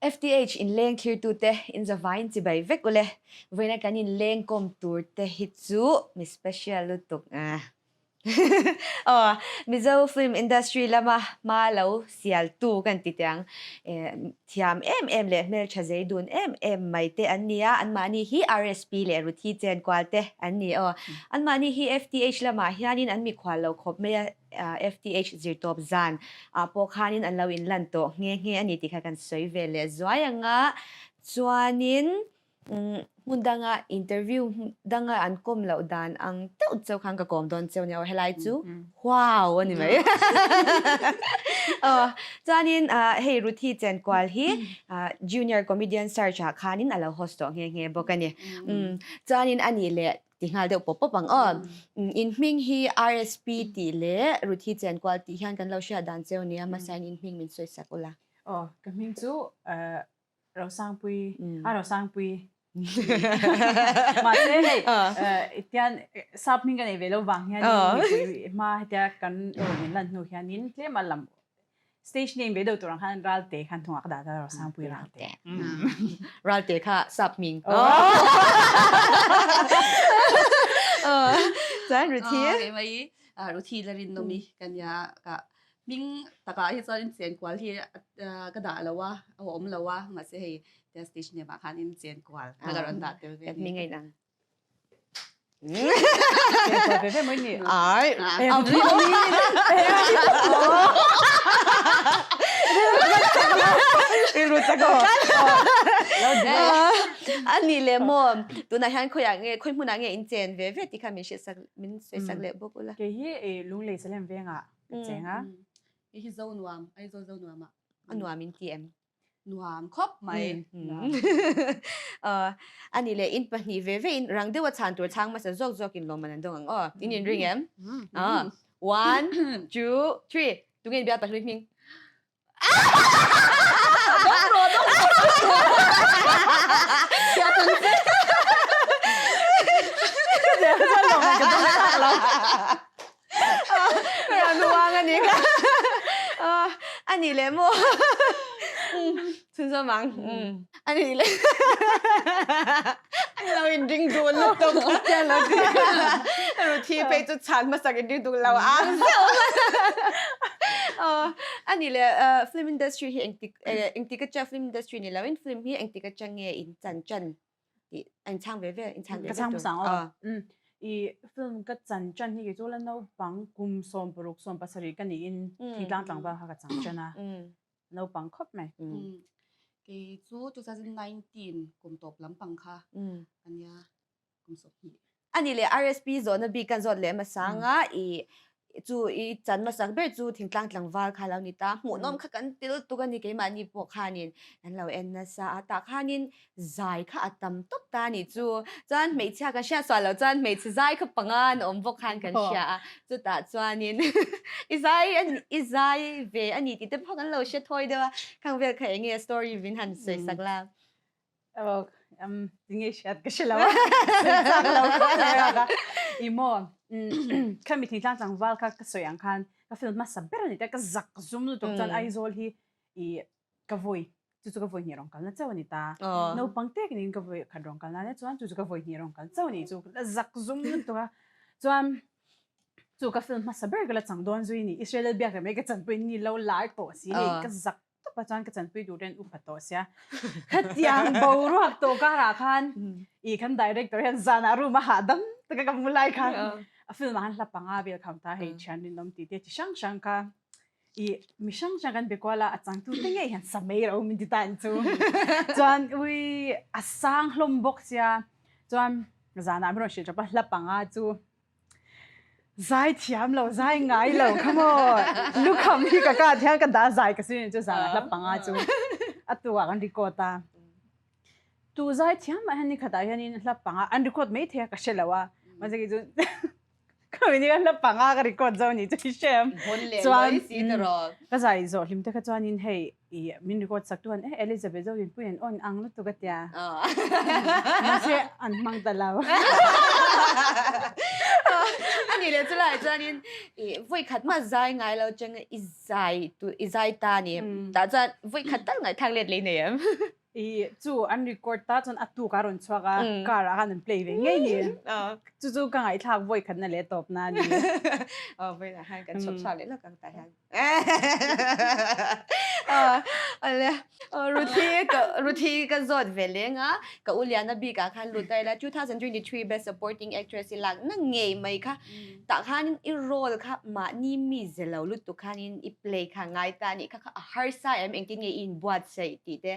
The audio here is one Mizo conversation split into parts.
FTH inleng thlirtute inzavain chibai vek ule. Vawiina kan inleng kawm turte hi chu mi special lutuk a. Aw, Mizo film industry lama hma lo sialtu kan ti teh ang. Thiam em em leh hmeltha zei dun em em mai te an ni a, anmahni hi RSP leh Ruthi Chenkual te an ni aw. Anmahni hi FTH lamah hianin an mikhual lo khawp mai a, FTH zirtawp zan ah pawh khanin an lo inlan tawh nghe nghe a ni tih kha kan sawi ve leh zuai ang a. Chuanin Hmun danga interview danga an kawm loh dan ang deuh chauh khan ka kawm dawn cheu nia aw helai chu wow a ni mai. Aw chuanin hei Ruthi Chenkual hi junior comedian search ah khanin a lo host tawh nghe nghe bawk a ni. Chuanin a nih leh ti nghal deuh pawp pawp ang aw. In hming hi RSP tih leh Ruthi Chenkual tih hian kan lo hriat dan cheu nia hmasain in hming min sawi sak ula. Aw ka hming chu Rosangpui a Rosangpui mahse hei tian sap hming ka nei ve lo vang hian mipui hma hetia kan rawn in lan hnu hianin tlem a lam stage name ve deuh tur ang khan Ralte khan thungah ka dah ta Rosangpui Ralte. Ralte kha sap hming. Chuan Ruthi. Keimah Ruthi la rinawm i ka nia ka Hming takah hi chuan chenkual hi ka dah lo a, a awm lo a, mahse hei tia stage name ah khanin chenkual ka rawn dah tel ve a ni. Hming a inang. Chenkual ve ve mai ni. Ai. Rilru chak aw. A nih leh maw, tunah hian khawiah nge, khawi hmunah nge in chen ve ve tih kha min hriatsak, min sawisak leh bawk ula. Kei hi Lunglei Salem vengah ka cheng a. Hei hi zo nuam, Aizawl zo nuam ah. A nuam in ti em? Nuam khawp mai. A nih leh in pahnih ve ve in rang deuha chhan tur chhang hmasa zawk zawk in lawmman an dawng ang aw. In inring em? One, two, three. Tunge in bial pahlui hming? A nih leh maw? Chhunzawm ang. A nih leh. An lo inring dun lutuk. Ruthi phei chu chhan hmasak inring dun lo ang zeuh. A nih leh film industry hi engtik engtik atang film industry ni loin film hi engtik atang nge in chan chan tih a inchhang ve ve inchhang ve ve tur. Ka chhang aw. I film ka chan chan hi kei chu la naupang kum 16 17 ka niin thingtlang tlangval kha ka chang chan a. Naupang khawp mai. Kei chu 2019 kum tawp lampang kha ania. kum 20. Ani leh RSP zawhna bik kan zawt leh hmasa anga i chu i chan hmasak ber chu thingtlang tlangval kha lo ni ta hmuhnawm kha kan til tuk a ni keimahni pawh khanin kan lo en nasa a tah khanin zai kha a tam tawp ta a nih chu chuan hmeichhia kan hriat sual loh chuan hmeichhe zai kha panga an awm bawk khan kan hria a chutah chuanin i zai i zai ve a ni tih te pawh kan lo hre thawi deuh a khang vel kha eng nge story min han sawi sak la. Oh, tinge hriat ka hre lo a. Chak lo khawp mai a ka. I maw, kha mi thingtlang tlangval kha ka sawi ang khan ka film hmasa ber a ni ta, ka zak zum lutuk chuan Aizawl hi i ka vawi, chu chu ka vawi hnih rawn kalna chauh a ni ta. Naupang tek niin ka vawi khat rawn kalna ania chuan chu chu ka vawi hnih rawn kal chauh a ni chu ka zak zum lutuk a. Chuan chu ka film hmasa ber ka la chang dawn zui ni, Israel biak rem mai ka chanpui ni lo lar tawh si hei ka zak tawp a chuan ka chanpui tur ten upa tawh sia khatiang boruak tawh karah khan i kan director hian zanah room a hahdam taka ka mu lai khan a film ah khan hla panga vel kham ta hei thian rinawm tih te chi hrang hrang kha i mi hrang hrang kan be kual a a changtu te ngei hian sa mai ro min ti ta an chu chuan ui a sang hlawm bawk sia chuan zanah min rawn hrilh tawp a hla panga chu Zai thiam lo, zai ngai lo, come on. Lukham hi ka kat hian ka dah zai ka sin chu zan a hlap panga chu. A tu ah kan record a. Tu zai thiam mah hian ni khatah hianin hlap panga an record mai thei a ka hre lo a. Mahse kei chu khami ni khan hlap panga ka record zo ni chu i hre em. Chuan ka zai zawh hlim te kha chuanin hei i min record sak tu han eh Elizabeth zo rinpui an on ang lutuk a tia. Mahse an hmang ta lo. Ani leh chulai chuanin I voi khat ma zai ngai lo chang i zai tu i zai ta ni. Ta chuan voi khat tal ngai thak let lei nei em. I chu an record ta chuan a tuk a rawn chhuak a, car ah khan an play ve ngei ni. Chu chu ka ngaihthlak vawi khat na leh tawp na a ni. Aw vawi ah khan kan chhawp chhuak leh lawk ang tah hian. Awle Ruthi ka Ruthi ka zawt ve leng a, ka u Liana bik ah khan lut daih la 2023 best supporting actress i lak na ngei mai kha tah khanin i role kha mahni mi ze lo lutuk khanin i play kha ngai ta a nih kha kha a harsa em engtin nge i inbuatsaih tih te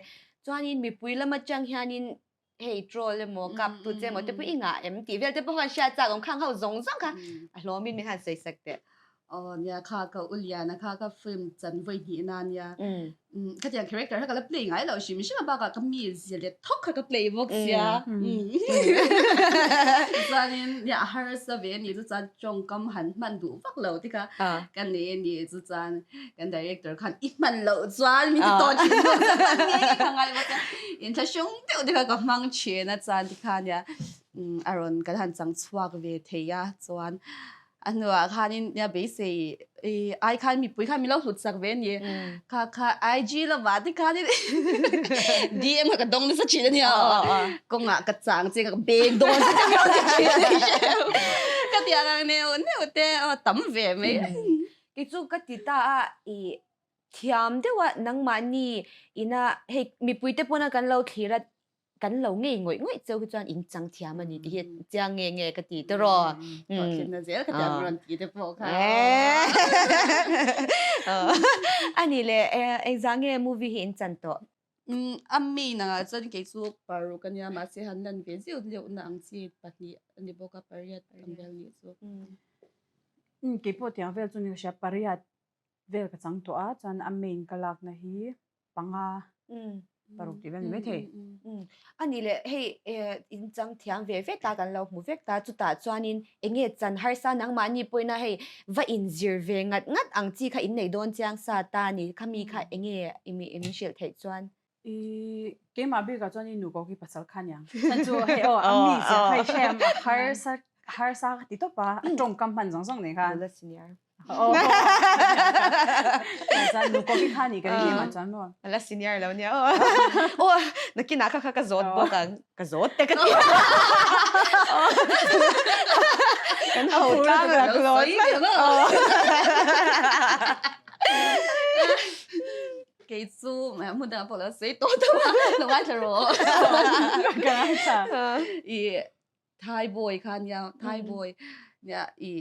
chuanin mipui lam atang hianin hei troll emaw kap tu che emaw te pawh i ngah em tih vel te pawh khan hriat chak awm khang ho zawng zawng kha a hlawmin min han sawi sak teh. Aw nia kha ka u Liana kha ka film chan vawi hnih na nia. Khatiang character kha ka la play ngai lo hrim hrim a bakah ka mi zia let thawk kha ka play bawk sia. Chuanin nia a harsa ve a nih chu chuan tawngkam han hman duh vak lo te kha ka nei a nih chu chuan kan director khan i hman loh chuan min ti tawh thin bawk sia hman ngei ngei kha ngai bawk sia. Inthlahrung deuh te kha ka hmang thin a chuan tikhan nia a rawn kan han chang chhuak ve thei a chuan A hnuah khanin nia beisei i ai khan mipui khan min lo hlut sak ve a ni. Kha kha IG lamah te khanin DM kha ka dawng nasa thin a nia. Kawngah ka chang che ka beng dawn che ka ti thin a ni. Ka ti ang neuh neuh te tam ve mai. Kei chu ka ti ta a i thiam deuh a nangmahni ina hei mipui te pawna kan lo thlir a kan lo ngei ngawih ngawih cheu hi chuan in chang thiam a ni tih hi chiang nge nge ka ti tawh. Hlawhtlinna zel ka ti ang rawn ti te pawh kha. A ni le engzah nge movie hi in chan tawh? A main angah chuan kei chu paruk a nia mahse han lan ve zeuh zeuhna ang chi pahnih a ni bawk a pariat ang vel nih chu. Kei pawh tiang vel chu ni ka hria pariat vel ka chang tawh a chuan a main ka lakna hi panga paruk tih vel ni maithei. A nih leh hei in chang thiam ve ve ta kan lo hmu vek ta chutah chuanin enge chan harsa nangmahni pawhin a hei va inzir ve ngat ngat ang chi kha in nei dawn chiang sa ta ni khami kha enge i min hrilh theih chuan. I keimah bikah chuan i nu ko khi pasal kha aniang. Chan chu hei aw a mi zia kha i hrem a harsa harsa ka ti tawp a a tawngkam hman zawng zawng nen khan. Nula senior. La senior lo nia aw. Aw nakinah kha kha ka zawt bawk ang. Ka zawt te ka ti. Kan ho tlang rak lo. Kei chu hmun dangah pawh lo sawi tawh tawh a. Lo ngaithla rawh. Ka ngaithla. I Thai boy kha nia Thai boy nia i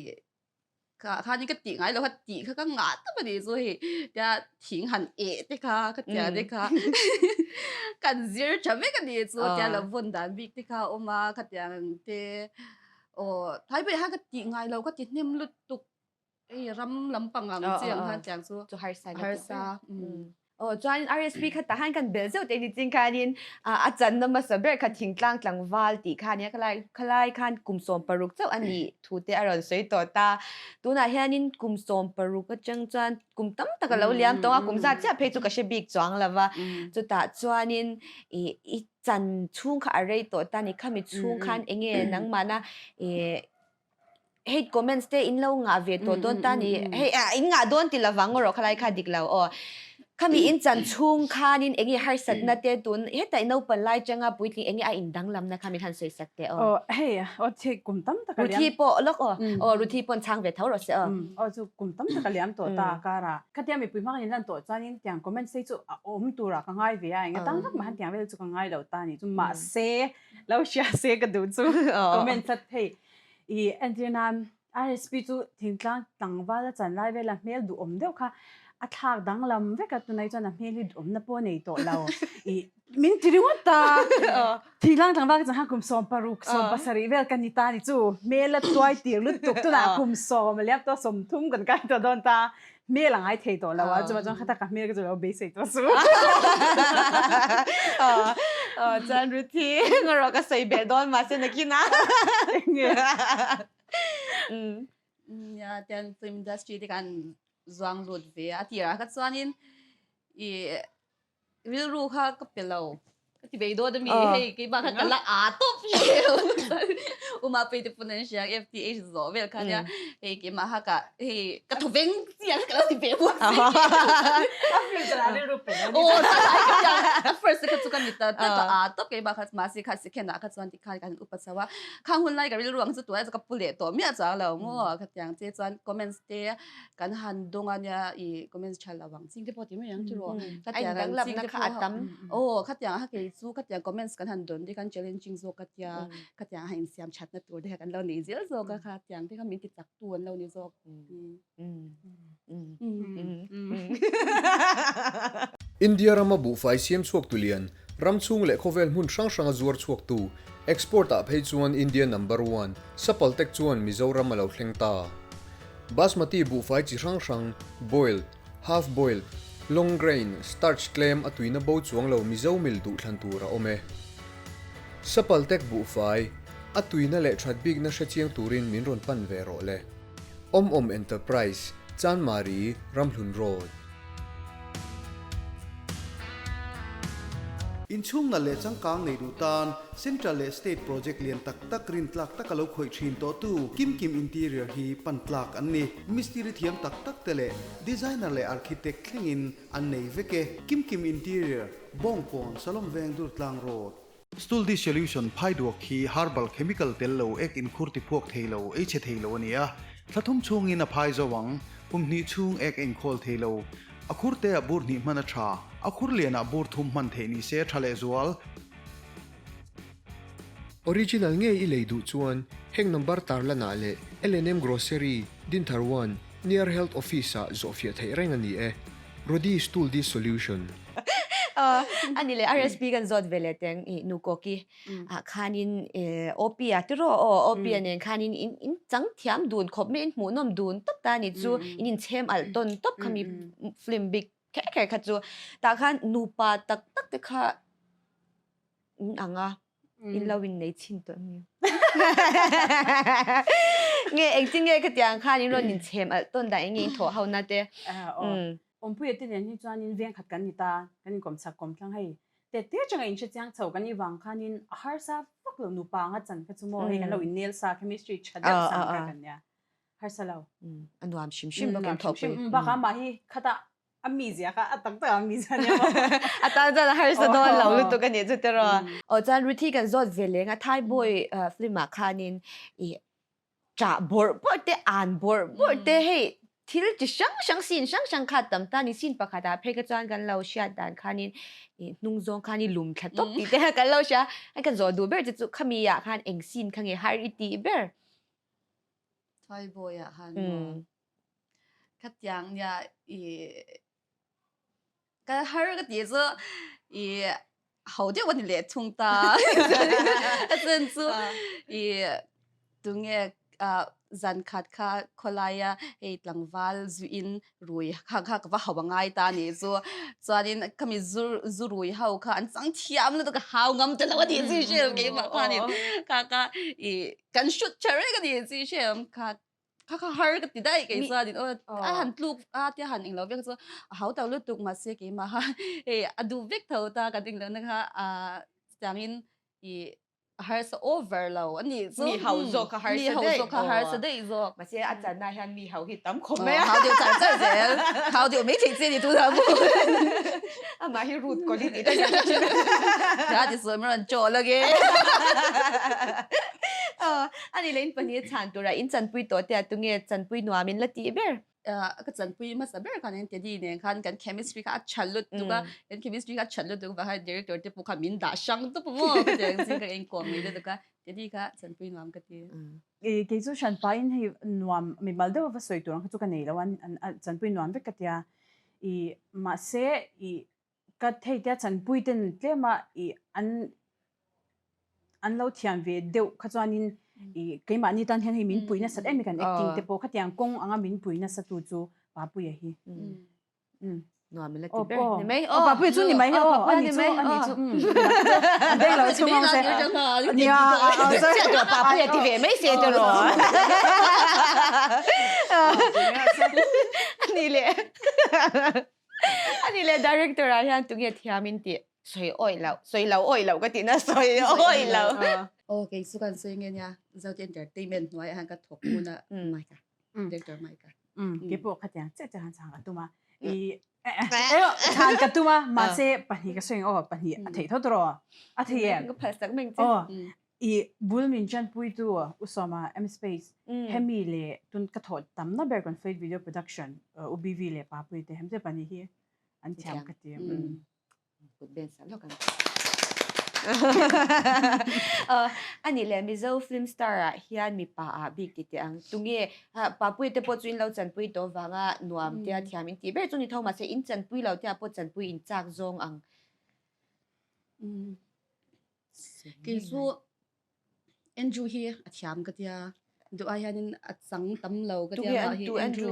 Kha khanin ka tih ngai lo kha tih kha ka ngah tawp a nih chu hei tia thing han eh te kha ka tia te kha kan zir tha vek a nih chu tia lo vawn dan bik te kha a awm a khatiang te aw thlai pawh hian ka tih ngai lo ka ti hnem lutuk hei ram lampang ang chi ang khan tiang chu harsa. Aw chuan RSP kha tah khan kan belh zeuh te ni ching khanin a channa hmasa ber kha thingtlang tlangval tih kha ania khalai khalai khan kum 16 chauh a nih thu te a rawn sawi tawh ta. Tunah hianin kum 16 atang chuan kum tam tak a lo liam tawh a, kum zat chiah phei chu ka hre bik chuang lo va. Chutah chuanin i i chan chhung kha a rei tawh ta a ni. Khami chhung khan enge nangmahna i hate comments te in lo ngah ve tawh dawn ta ni hei in ngah dawn ti lovang rawh khalai kha dik lo aw khami in chan chhung khanin enge harsatna te tun heta i naupan lai changa puitling enge a in danglamna kha min han sawi sak teh aw aw hei aw che kum tam tak a liam Ruthi pawh lawk aw aw Ruthi pawn chhang ve tho rawh se aw aw chu kum tam tak a liam tawh ta kara khatia mipui hmang in lan tawh chuanin tiang comments te chu a awm turah ka ngai ve a enge tang vak mah han tiang vel chu ka ngai lo ta ni chu mahse lo hria se ka duh chu comment tlat phei I entir nan RSP chu thingtlang tlangval a chan lai vela hmel duhawm deuh kha a thlak danglam vek a, tunai chuan a hmel hi duhawmna pawh a nei tawh lo. I min ti ringawt ta. Thingtlang tlangval ka chan khan kum 16, 17 vel ka ni ta ni chu hmel a tuai tir lutuk tunah kum 10 a liam tawh 30 kan kai tawh dawn ta. Hmel a ngai thei tawh lo a, chuvang chuan khata ka hmel ka chu lo beisei tawh suh. Chuan Ruthi ngarawh ka sawi belh dawn mahse nakin a. Enge? Nia tian film industry te khan zuang lut ve a, a tirah kha chuanin i rilru kha ka pe lo. Ka ti bei dawn a mi hei keimah kha ka la a tawp hreu. Uma pei te pawn an hria FTH zawh vel kha nia hei keimah kha ka hei ka thaw veng chiang ka lo ti ve bawk si. A film chu a rilru pe lo ni. Aw a first kha chu ka ni ta ta ka a tawp keimah kha mahse kha second ah kha chuan tikhan kan upa chho a khang hun lai ka rilru ang chu tunah chu ka pu leh tawh miah chuang lo maw khatiang che chuan comments te kan han dawng a nia i comments tha lo ang ching te pawh ti mai ang tiraw khatiang ang ching te pawh tam aw khatiang a kei chu khatiang comments kan han dawn te khan challenging zawk ka tia khatiang a insiam thatna tur te kha kan lo nei zel zawk a khatiang te kha min ti chak tu an lo ni zawk. India rama buhfai siam chhuak tu lian ram chhung leh khawvel hmun hrang hranga zuar chhuak tu export ah phei chuan India number one Sapaltek chuan Mizoram a lo thleng ta. Basmati buhfai chi hrang hrang, boiled, half boiled, long grain, starch tlem a tuina bo chuang lo Mizo mil duhthlan tur a awm e. Sapaltek buhfai, a tuina leh that bikna hre chiang turin min rawn pan ve rawh le. Awm Awm Enterprise, Chanmari, Ramhlun Road. Inchhung nalh leh changkang nei duh tan Central leh State project lian tak tak rintlak taka lo khawih thin tawhtu Kim Kim Interior hi pan tlak an ni. Mistiri thiam tak tak te leh designer leh architect thlengin an nei vek e. Kim Kim Interior, Bawngkawn, Salom Veng Durtlang Road. Stool Dissolution phaiduak hi herbal chemical tel lo ek inkhur tiphuak thei lo, ei chhe thei lo a ni a. Thla thum chhungin a phai zo ang. Kum hnih chhung ek a inkhawl thei lo. A khur te ah bur hnih hman a tha. A khur lian ah bur thum hman theih ni se a tha lehzual. Original ngei i lei duh chuan heng number tarlanah leh L&M Grocery, Dinthar One, near Health Office ah zawhfiah theih reng a ni e. Rodi Stool Dissolution. A ni leh RSP kan zawt ve leh teng i nu Koki ah khanin OP a tiraw aw OP a nen khanin in in chang thiam dun khawp mai in hmuhnawm dun tawp ta ni chu in inchhem alh tawn tawp khami film bik kher kher kha chu tah khan nupa tak tak te kha in ang a in lo in nei chhin tawh ania nge engtin nge khatiang khan in rawn inchhem alh tawn dan eng nge in thawh ho na te Awmpuia te nen hi chuanin veng khat kan ni ta kan inkawm chak kawm tlang hei te te atanga inhre chiang chho kan nih vang khanin a harsa vak lo nupa anga chan kha chu maw hei kan lo innel sa chemistry tha deuh sang kha kan nia harsa lo a nuam hrim hrim bawk in thawhpui bakah amah hi khatah a mizia kha a tak tak a mizia nia maw a tan chuan a harsa dawn lo lutuk a nih chu tiraw aw chuan Ruthi kan zawt ve leng a Thai boy film ah khanin i ṭah bawrh bawrh te an bawrh bawrh te hei thil chi hrang hrang scene hrang hrang kha tam ta ni scene pakhat ah phei kha chuan kan lo hriat dan khanin i hnung zawng khan i lum thla tawp tih te kha kan lo hria a kan zawh duh ber che chu khami ah khan eng scene kha nge har i tih ber Thai boy ah khan maw Khatiang nia i ka har ka tih chu i ho deuh a ni leh thung ta a chen chu i tunge ah zan khat kha khawlaia hei tlangval zu in rui kha kha ka va hau a ngai ta nih chu chuanin khami zu zu rui ho kha an chang thiam lutuk a hau ngam ta lo a tih chi hriat keimah khanin kha kha i kan shoot tha reng a ni chi hriat kha kha kha har ka ti daih kei chuan in aw a han tluk a tia han englo vek chu a hau tak lutuk mahse keimah kha hei a duh vek tho ta kan englo na kha a chutiangin i a harsa over lo a nih chu mi hau zawk kha harsa mi hau zawk kha harsa daih zawk mahse a channa hian mi hau hi tam khawp mai a hau deuh char char zel hau deuh mai thei che ni tunah pawh amah hi root kawlh i tih daih ang thin a ti sawi mai rawn chawl ange Ani leh in pahnih chhan tura in chanpui tawh te a tunge chanpui nuam in la tih ber? Ka chanpui hmasa ber khan in Teddy nen khan kan chemistry kha a tha lutuk a, kan chemistry kha a tha lutuk vang khan director te pawh kha min dah hrang tawp a maw ka ti ang chu ka inkawm ngei lutuk a, Teddy kha chanpui nuam ka ti. Kei chu hran pahin hei nuam mimal deuh a va sawi tur ang kha chu ka nei lo a, chanpui nuam vek ka tia i mahse i Ka thei tia chanpui ten tlem a i an an lo thiam ve deuh kha chuanin i keimahni tan hian hei min pui nasat em kan acting te pawh khatiang kawng anga min pui nasa tu chu Papuia hi. Nuam ila ti ber ni mai. Aw Papuia chu ni mai he aw ani chu ani chu. Beng lo chu ngawng se. Nia Papuia ti ve mai se te ro. Ani le. Ani le director ah hian tunge thiam in tih? Sawi awih loh, sawi lo awih loh ka tihna sawi awih loh. Aw kei chu kan sawi nge nia, Zote Entertainment hnuaiah hian ka thawk hmun a, Mike-a, Director Mike-a. Kei pawh khatiang chiah chiah khan chhang ka tum a, i chhan ka tum a, mahse pahnih ka sawi ang aw, pahnih a theih tho tawh rawh, a thei em? Ka phalsak mai ang che. Aw, i bul min chanpuitu U Sawma, M-Space, hemi leh tun ka thawh tamna ber kan Faith Video Production, U BV leh Papuii te, hemi te pahnih hi an thiam ka ti. Kut ben sak lawk ang. Ani leh Mizo film star ah hian mipa ah bik ti teh ang. Tunge Papuia te pawh chu in lo chanpui tawh vanga nuam tia thiam in tih ber chu ni tho mahse in chanpui lo tia pawh chanpui in chak zawng ang. Kei chu Andrew hi a thiam ka tia duh ai hianin a chang tam lo ka tia mah hi Andrew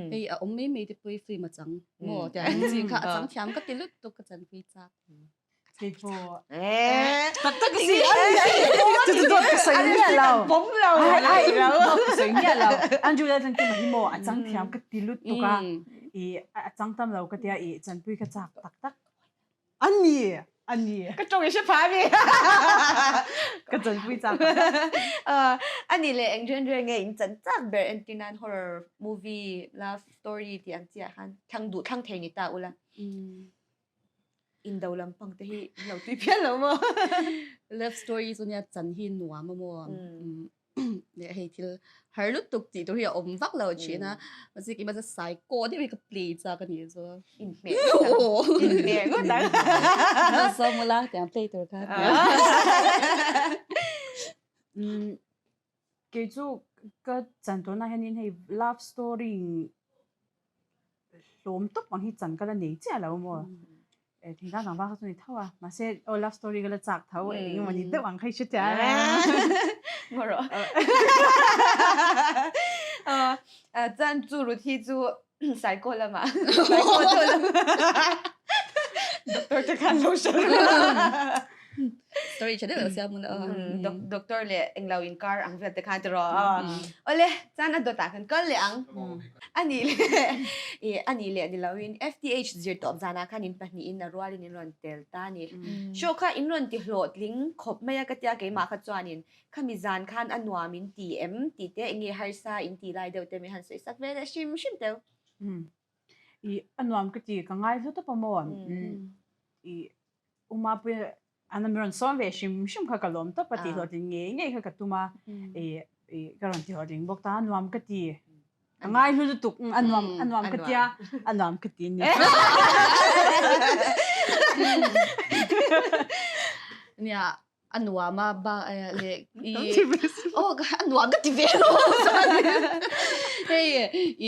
hei a awm mai mai te pawh hi film a chang maw tia ang chi kha a chang thiam ka ti lutuk ka chanpui chak tak tak si chu chu dawt ka sawi miah lo pawm lo ai dawt ka sawi miah lo Andrew Laltlankima hi maw a chang thiam ka ti lutuk a i a chang tam lo ka tia i chanpui ka chak tak tak A ni, a ni. Ka tawng i hre pha mi. Ka chanpui chak. A ni le eng reng reng nge in chan chak ber entir nan horror movie, love story tih ang chiah khan thlang duh thlang thei ni ta ula. Indo lampang te hi in lo tui phian lo maw? Love story chu nia chan hi nuam a maw? Leh hei thil har lutuk tih tur hi a awm vak lo thin a mahse keimah chu psycho deuh hi ka play chak a nih chu inhmeh inhmeh ngawt ang Sawmula tiang play tur kha Kei chu ka chan tawhna hianin hei love story hlawm tawp ang hi chan ka la nei chiah lo maw Eh, thingtlang tlangval kha chu ni tho a mahse aw love story ka la chak tho eng emaw ni deuh ang kha i hre tia Ngaw rawh. Chuan chu Ruthi chu psycho lamah psycho chu lamah doctor te khan lo hre Story tha deuh lo siam mun a. Doctor leh englo inkar ang vel te khan ti rawh. Awle, chuan a dawtah kan kal leh ang. A nih leh i a nih leh ni loin FTH zir tawp zanah khan in pahnihin a rualin in rawn tel ta a ni. Show kha in rawn ti hlawhtling khawp mai a ka tia keimah kha chuanin khami zan khan a nuam in ti em tih te enge harsa in ti lai deuh te min han sawi sak ve leh hrim hrim teu. I a nuam ka ti ka ngai hlu tawp a maw i U Mapuia an rawn rawn sawm ve hrim hrim kha ka lawm tawp a tih hlawhtling ngei ngei kha ka tum a, i i ka rawn ti hlawhtling bawk ta a nuam ka ti, ka ngai hlu lutuk a nuam a nuam ka tia a nuam ka ti a ni. Nia a nuam a ba leh i aw a nuam ka ti ve lo hei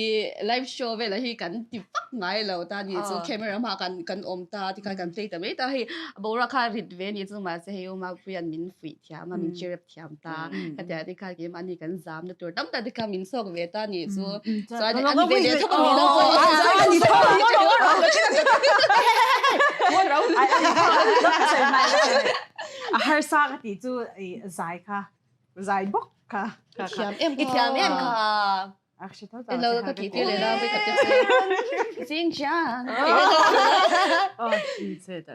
i live show vel hi kan ti vak ngai lo ta ni chu camera hma kan kan awm ta tikhan kan play ta mai ta hei boruak kha rit ve ni chu mahse hei uma puian min fuih thiam a min cheer up thiam ta ka tia tikhan keimahni kan zam na tur tam tak tikhan min chhawk ve ta ni chu chuan a ni ve leh thawk a mi lo A harsa ka tih chu i zai kha zai bawk kha I thiam em I thiam em kha. A hre tho tho. Elo ka tih tir leh la wake up te chu. Jing Jian. Oh, in che ta.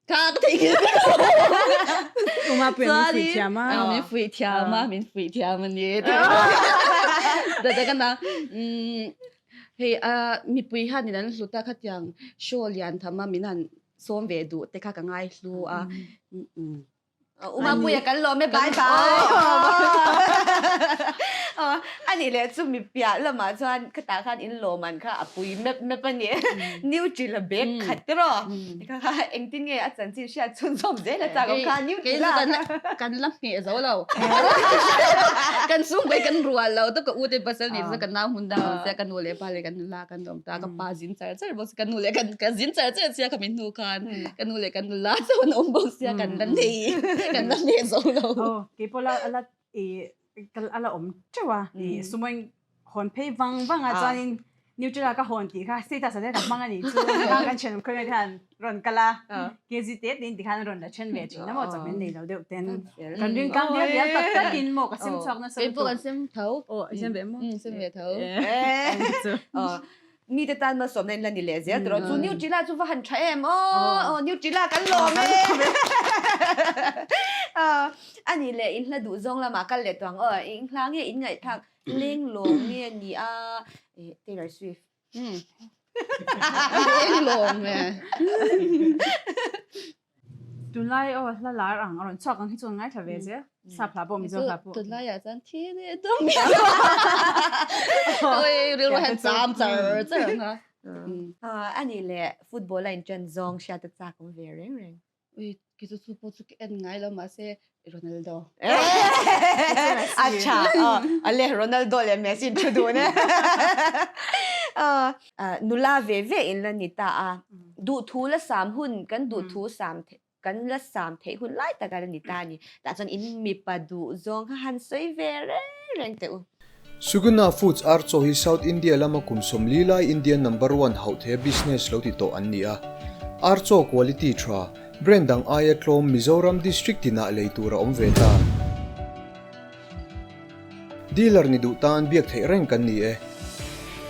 Kha ka thei khi. Uma pui min fuih thiam a. Min fuih thiam a, min fuih thiam a ni. Da da ka na. Hei a mipui hian in an hlut a khatiang show lian tham a min han sawm ve duh te kha ka ngai hlu a. Uma puia kan lawm e bye bye. A nih leh chu mi piah lamah chuan khatah khan in lawm an kha a pui mep mep a ni. Nutri la bag khat te rawh. Kha kha engtin nge a chanchin hriat chhunzawm zel a chak awm kha Nutri la. Kan la hmeh zo lo. Kan chhungkaw hi kan rual lo tawp ka u te pasal nih chu ka nau hmun dang awm sia ka nu leh pa leh kan nula kan awm ta ka pa zin char char bawk sia ka nu leh kan ka zin char char sia kha min hnu khan ka nu leh kan nula chu an awm bawk sia kan la nei kan la nei zo lo. Aw kei pawh la la i ka la awm teuh a i sumoin hawn phei vang vang a chuanin Nutella ka hawn tih kha status ah te ka hmang a nih chu kha kan thian khawi te khan rawn kal a KG te te in tikhan rawn la then ve thin a maw chawhmeh nei lo deuh ten kan ring kang dial dial tak tak in maw ka sem chhuak nasa lutuk. Kei pawh kan sem tho. Aw i sem ve maw? Sem ve tho. Aw. Mite tan malsawmna in la ni leh zel tawh. Chu Nutella chu va han tha em aw! Aw Nutella kan lawm e! A nih leh in hla duh zawng lamah kal leh tawh ang aw. Eng hla nge in ngaihthlak leng lawm nge ni a Taylor Swift. Leng lawm e. Tunlai aw hla lar ang a rawn chhuak ang hi chuan ngaithla ve zel. Sap hla pawh Mizo hla pawh. Tunlai ah chuan thi leh dawm Oi rilru hian cham char char ang a. A nih leh football a inṭan zawng hriat a chak awm ve reng reng. Ui ki chu chu pawh chu ka en ngai lo mahse Ronaldo. Acha ale Ronaldo leh Messi in thu dun e. Nula ve ve in la ni ta a. Duhthu la sam hun kan duhthu sam kan la sam theih hun lai tak a la ni ta a ni. Tah chuan in mipa duh zawng kha han sawi ve reng reng teh u. Suguna Foods ar chaw hi South India lama kum 40 lai Indian number one hauh theia business lo ti tawh an ni a. Ar chaw quality tha, brand dang aia tlawm Mizoram district tinah lei tur a awm ve ta. Dealer ni duh tan biak theih reng kan ni e.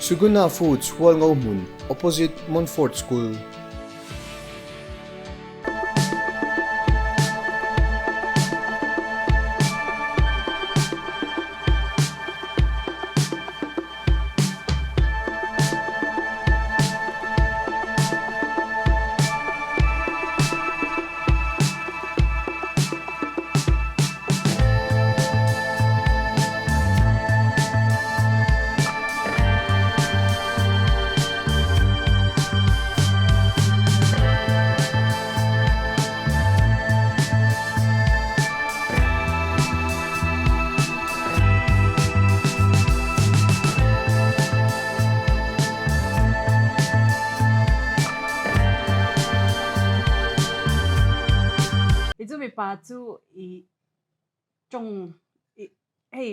Suguna Foods Hualngo hmun, opposite Montfort School. I chu mipa chu i tawng i hei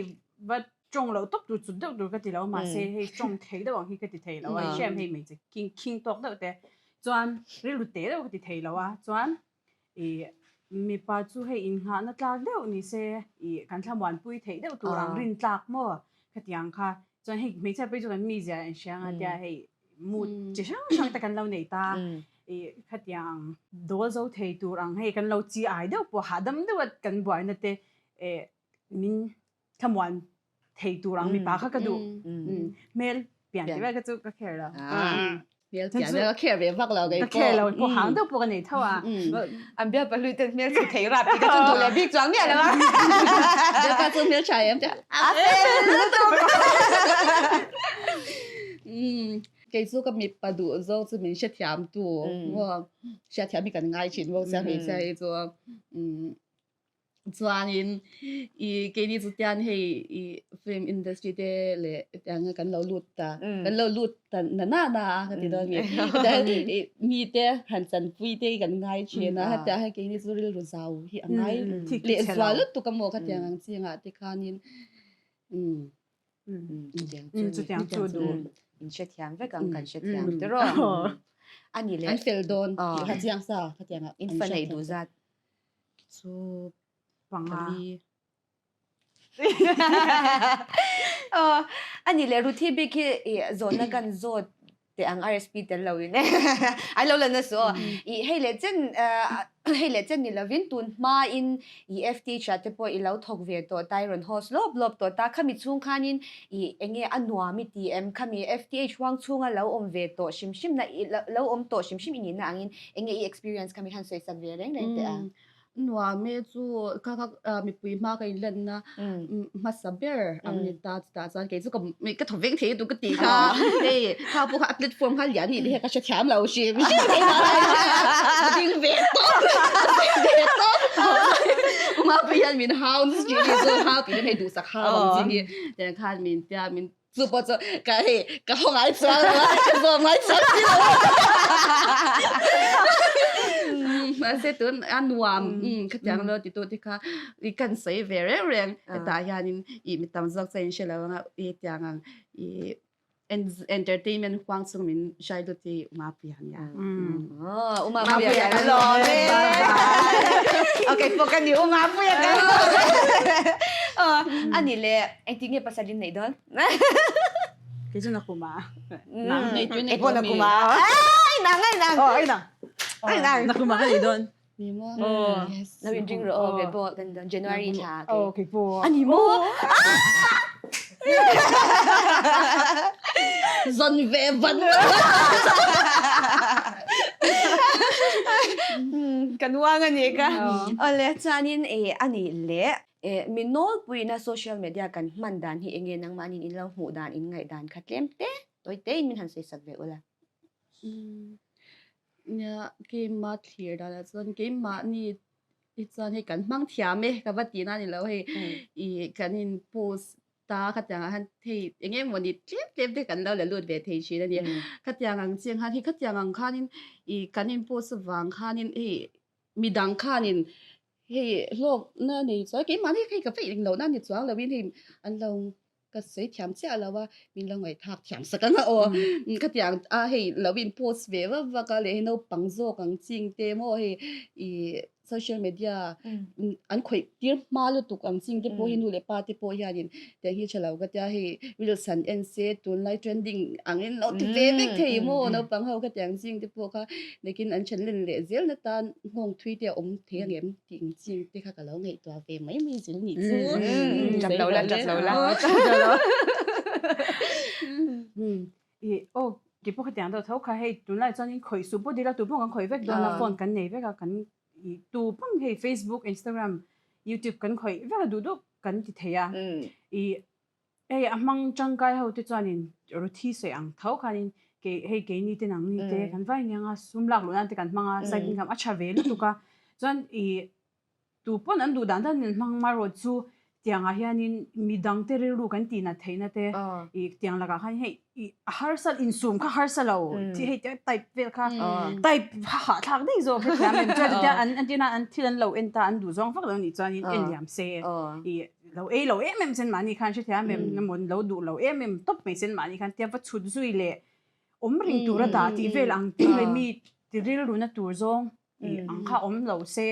va tawng loh tawp tur chut deuh tur ka ti lo mahse hei tawng thei deuh ang hi ka ti thei lo a i hriam hei hmeichhe king khing tawk deuh te chuan rilru te deuh ka ti thei lo a chuan i mipa chu hei innghahna tlak deuh ni se i kan thlamuanpui theih deuh tur ang rin tlak maw khatiang kha chuan hei hmeichhia phei chu kan mizia an hria ang a tia hei mood chi hrang hrang te kan lo nei ta i khatiang dawl zo thei tur ang hei kan lo chi ai deuh pawh hahdam deuh a kan buaina te eh min thlamuan thei tur ang mipa kha ka duh hmel pian tih vel kha chu ka care lo hmel pian vel ka care ve vak lo kei pawh ka care lo pawh hang deuh pawh ka nei tho a an bial pahlui ten hmel chhe thei rap tih ka chu duh leh bik chuang miah lo a bialpa chu hmel tha em te a fel lutuk kei chu ka mipa duh zawk chu min hrethiam tu maw hriatthiam hi kan ngai thin bawk sia hmeichhia hi chu Chuanin i keini chu tian hei i film industry te leh tiang kan lo lut ta kan lo lut ta na na na a ka ti dawn mi i mi te han chanpui te hi kan ngai thin a hetiang hian keini chu rilru zau hi a ngai leh zual lutuk a maw khatiang ang chingah te khanin umm chutiang chu duh in hrethiam vek ang kan hrethiam tiraw ani leh an fel dawn tih kha chiang sa khatiang ah in fa neih duh zat Chu panga. Ani leh Ruthi bik hi i zawhna kan zawt teh ang RSP tel lo in ai lo la na su aw. I hei leh chen hei leh chen ni lovin tun hma in i FT tha te pawh i lo thawk ve tawh ta i rawn host lawp lawp tawh ta khami chhung khanin i enge a nuam i ti em khami FTH huang chhunga lo awm ve tawh hrim hrim na lo awm tawh hrim hrim i nihna angin Enge i experience kha mi han sawi sak ve reng reng teh a? Nuam e chu kha kha mipui hma ka inlenna hmasa ber ang ni ta chutah chuan kei chu ka ka thaw veng thei lutuk ka ti kha hei kha pawh kha a platform kha lian nih te hian ka hrethiam lo hrim hrim ka ding ve tawp ka ding ve tawp Umapui hian min hau nasa tih hi chu hau tih hi hei duhsak hau ang chi hi tiang khan min tia min Chu pawh chu ka hei ka haw ngai chuang lo a, ka zawm ngai chuang si lo a. Mahse tun a nuam khatiang lo titu te kha i kan sawi ve reng reng hetah hianin i mi tam zawk chuan in hre lo ang a i tiang ang i entertainment huang chung min hrai lut hi Umapuia a nia. Umapuia kan lawm e. Okay pawh ka ni Umapuia kan lawm e. Ani le engtin nge pasal in neih dawn? Kei chu nakuma. Nang. Kei pawh nakuma. Ai nang ai nang. Oh ai nang. Ai nang. Nakuma ka ni dawn. Ni maw? Oh. Yes. Lo in ring rawh aw kei pawh kan dawn January thla kei. Oh kei pawh. Ani maw? Zawn ve van. Kan uang ani ka. Awle chuanin e ani leh e mi nawlpuina social media kan hman dan hi enge nangmahnin in lo hmuh dan in ngaih dan kha tlem te tawi te in min han sawi sak ve ula. Nia keimah thlir danah chuan keimahni hi chuan hei kan hmang thiam e ka va tihna a ni lo hei ih kan in post ta khatiang ah hian hei eng emaw ni tlem tlem te kan lo la lut ve thei thin a ni. Khatiang ang chiang khan hei khatiang ang khanin ih kan in post avang khanin hei midang khanin hei hlawkna nei chuan keimahni hei ka va eng lohna a ni chuang lovin hei an lo Ka sawi thiam chiah lo a, min lo ngaihthlak thiam sak ang a aw. Khatiang a hei lo in post ve vak vak a leh hei naupang zawk ang ching te maw hei ih social media an khawih tir hma lutuk ang ching te pawh hi nu leh pa te pawh hianin tiang hi tha lo ka tia hei reels han en se tunlai trending ang in lo ti ve vek thei maw naupang ho khatiang ching te pawh kha lekin an then len leh zel na tan nghawng thui te a awm thei ang em tih ang ching te kha ka lo ngaihtuah ve mai mai zil nih chu. Tap lo la, tap lo la. I aw kei pawh khatiang deuh tho kha hei tunlai chuan in khawih suh pawh dila tu pawh kan khawih vek dawn a phone kan nei vek a kan i tu pawh hei Facebook, Instagram, YouTube kan khawih vek a duh duh kan ti thei a i Hei a hmang tangkai ho te chuanin Ruthi sawi ang tho khanin kei hei keini te nangni te kan vai aniang a sum lak luh nan te kan hmang a side income a tha ve lutuk a chuan ih tu pawn an duh dan dan in hmang marawh chu tiangah hianin midang te rilru kan tih nat theihna te ih tiang lakah khan hei ih a harsa insum kha harsa lo tih hei type vel kha type kha hahthlak daih zawk hetiang em chuan chutia an an tina an thil an lo en ta an duh zawng vak lo nih chuanin en liam se ih Lo ei lo em em chen mahni khan hrethiam em emaw lo duh lo em em tawp mai chen mahni khan tia va chhut zui leh awm ring tur a dah tih vel ang tih leh mi ti rilru na tur zawng ih ang kha awm lo se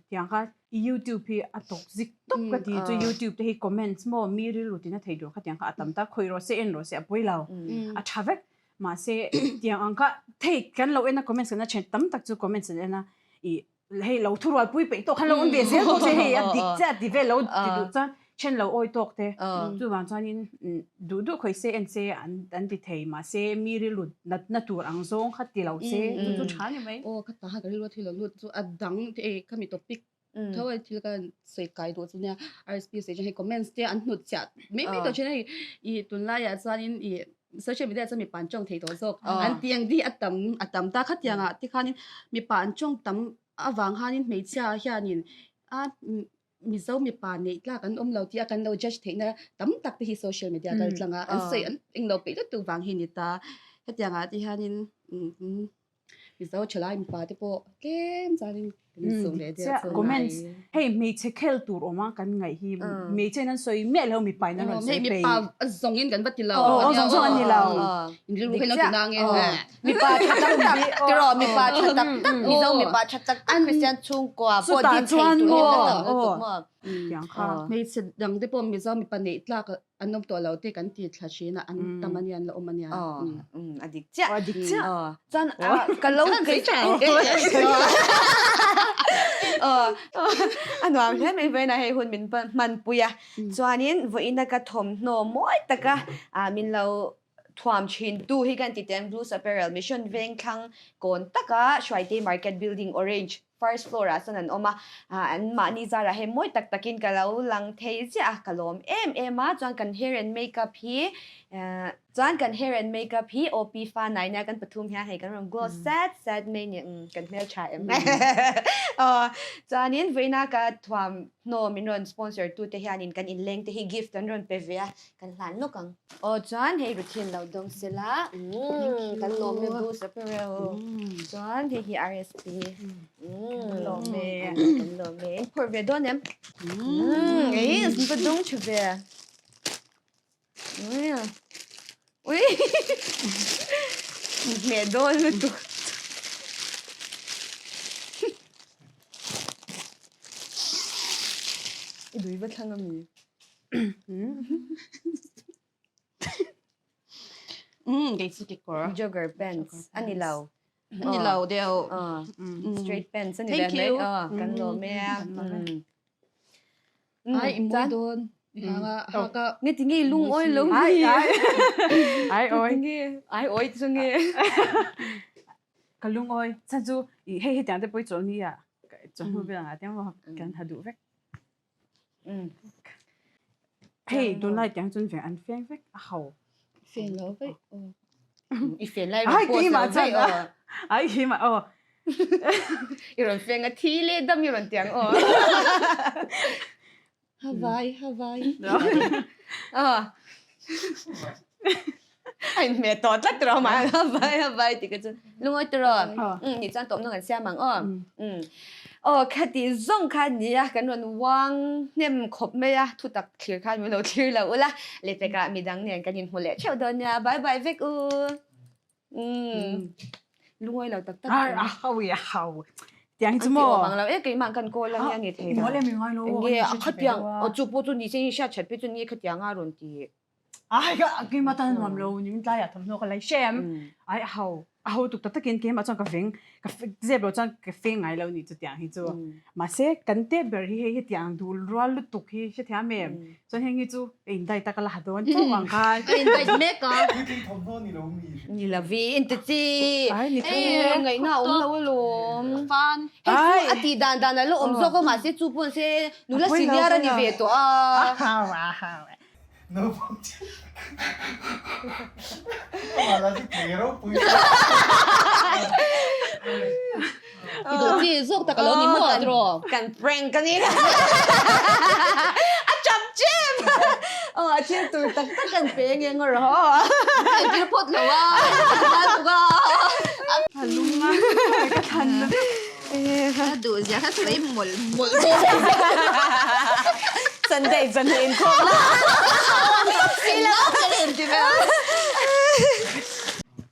tiang kha YouTube hi a tawk zik tawp ka ti chu YouTube te hi comments maw mi rilru tina thei tur kha tiang kha a tam ta khawih rawh se en rawh se a pawi lo a tha vek mahse tiang ang kha thei kan lo en a comments kan a then tam tak chu comments an en a ih hei lo thurual pui peih tawk khan lo awm ve zel bawk se hei a dik chiah ti vel lo ti duh chuan then lo awi tawk te chuvang chuanin duh duh khawi se en se an an ti thei mahse mi rilru natna tur ang zawng kha ti lo se chu chu tha ni mai. Aw ka ta ka rilru a thil lo lut chu a dang te ei ka mi topic tho a thil ka sawi kai duh chu nia RSP sawi chuan hei comments te an hnut chiah mai mai tawh thin a hei ih tunlaiah chuanin ih social media chuan mipa an tawng thei tawh zawk an tih ang hi a tam a tam ta khatiangah te khanin mipa an tawng tam avang khanin hmeichhia hianin a Mizo mipa neih tlak an awm lo tih a kan lo judge theihna tam tak te hi social media kal tlang a an sawi an englo peih lutuk vang hi a ni ta hetiangah te hianin Mizo thalai mipa te pawh tlem chuanin kan insum leh deuh chu Comments hei hmeichhe khel tur awm a kan ngaih hi hmeichhe in an sawi miah lo mipa in an rawn sawi peih. Hei mipa a zawng in kan va ti lo. Aw zawng zawng an ni lo. In rilru kha in lo ti nang e. Mipa tha tak tak tiraw mipa tha tak tak Mizo mipa tha tak tak Christian chhungkua pawh din thei tur hian kan tam lutuk maw. Tiang kha. Hmeichhe dang te pawh Mizo mipa neih tlak An awm tawh lo te kan ti thla thin a, an tam a nia, an la awm a nia. A dik chiah. A dik chiah. Chuan ka lo Kan sawi tha. A nuam hle mai vawiinah hei hun min hmanpui a. Chuanin vawiina ka thawmhnaw mawi taka min lo thuam thin tu hi kan ti teng Blues Apparel Mission Vengthlang kawn taka Hruaitei Market Building Orange First floor ah sawn an awm a, an mahni zarah hei mawi tak takin ka lo lang thei ziah a, ka lawm em em a, chuan kan hair and makeup hi chuan kan hair and makeup hi OP fa nai nia kan pathum hian hei kan rawn glow sat sat mai ni kan hmeltha em aw chuanin vawiina ka thuam hnaw min rawn sponsor tu te hianin kan inleng te hi gift an rawn pe ve a kan hlan lawk ang. Aw chuan hei routine lo dawng sela kan lawm e boost apparel chuan hei hi RSP kan lawm e kan lawm e in phawrh ve dawn em ei in va dawng tha ve ui hmeh dawn lutuk i dui va thlang ami. Umm kei chu kekawr. Jogger pants a ni lo. A ni lo deuh. Straight pants a ni ve mai. Kan lawm e. Ai i mawi dawn. I hang a hak a. Nge ti nge i lungawi lo mi? Ai ai. Ai awi. Ai awi chu nge. Ka lungawi. Chan chu i hei hetiang te pawh i chawlhni ah chawhnu vel ang ah te maw kan ha duh vek. Hei tunlai tiang chuan veng an feng vek a ho. Fen lo vek aw. I fen lai rawn post lo vek aw. Ai keimah aw. I rawn feng a thi leh dam i rawn tiang aw. Havai havai. Aw. A inhmeh tawh tlat rawh mah havai havai tih kha chu lungawi ta rawh. Umm nih chuan tawpna kan siam ang aw. Umm aw khati zawng kha a ni a kan rawn uang hnem khawp mai a thutak thlir khan min lo thlir lo ula lehpekah midang nen kan inhmu leh theuh dawn nia bye bye vek u. Umm lungawi lo tak tak. Ai a hau i a hau. Tiang hi chu maw? An ti awm ang lo e keimah kan call a nia ni thei lo. Mawle mi ngai lo. Enge a khatiang aw chu pawh chu ni se in hriat that phei chu enge khatiang a rawn ti. Ai ka keimah tan nuam lo ni tlai ah thawmhnaw ka lei hrem. Ai a hau a ho tuk tak takin keimah chuan ka veng ka zep lo chuan ka feng ngai lo ni chu tiang hi chu. Mahse kan te ber hi hei hetiang dul rual lutuk hi hrethiam em? Chuan heng hi chu a indait a ka la ha dawn chauh ang khan. A indait mek a. Puitling thawmhnaw ni lo mi. Ni lo vi in ti chi. Ai ni thei e. Ngaihna a awm lo alawm. Fan. Hei chu a tih dan dan a la awm zawk a mahse chu pawh se nula senior a ni ve tawh a. Naupang chu amah lah chu thei ropui I duh chi zawk tak a lo ni maw tiraw? Kan prank a ni. A chap chep! Aw a thil tur tak tak kan pe nge ngaw rawh aw. Entir phawt lo a, a tuk a. A lung a, ka thlan na vek. Ka duh zia kha sawi mawlh mawlh dawn. Sunday zan hi inkhawm la.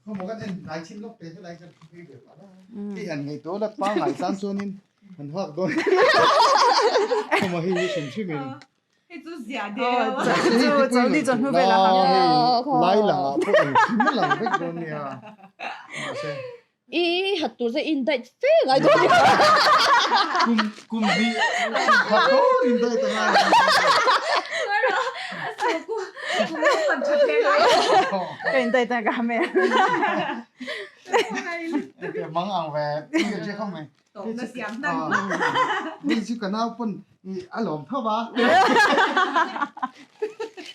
Khawmaw kan en hnai chin lawk te helai khan phei ve pah la. Hei han ngaihtuah la pangngai tan chuanin han hak dawn. Khawmaw hei hi hrim hrimin. Hei chu zia deuh. Chu chawlhni chawhnu vel a hak. Hei lai langah pawh engkim a lang vek dawn nia. Mahse. I hat tur che in diet fe ngai dawn ni. Kum kum hnih khat dawn in diet a ngai. Ka in diet a ka hame. Mang ang ve ti che không mai. Tawpna siam hnan hmak. Hei chu ka nau pawn a lawm tho va.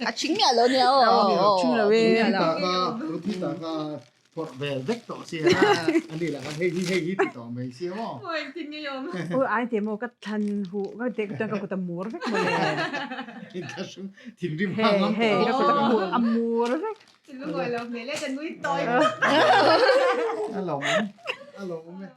A ching miah lo nia aw. Ching lo e. Ruthi ta ka phawrh vel vek tawh sia a ni lah khan hei hi hei hi ti tawh mai sia maw. Awi engtin nge awm. Awi ai te maw ka thlan huh ka te ka chuan ka kut a mur vek maw le. Thinrim hang ang Hei ka kut a huh a mur vek. Lungawi lo hmel e ka nui tawi. A lawmawm a lawmawm e.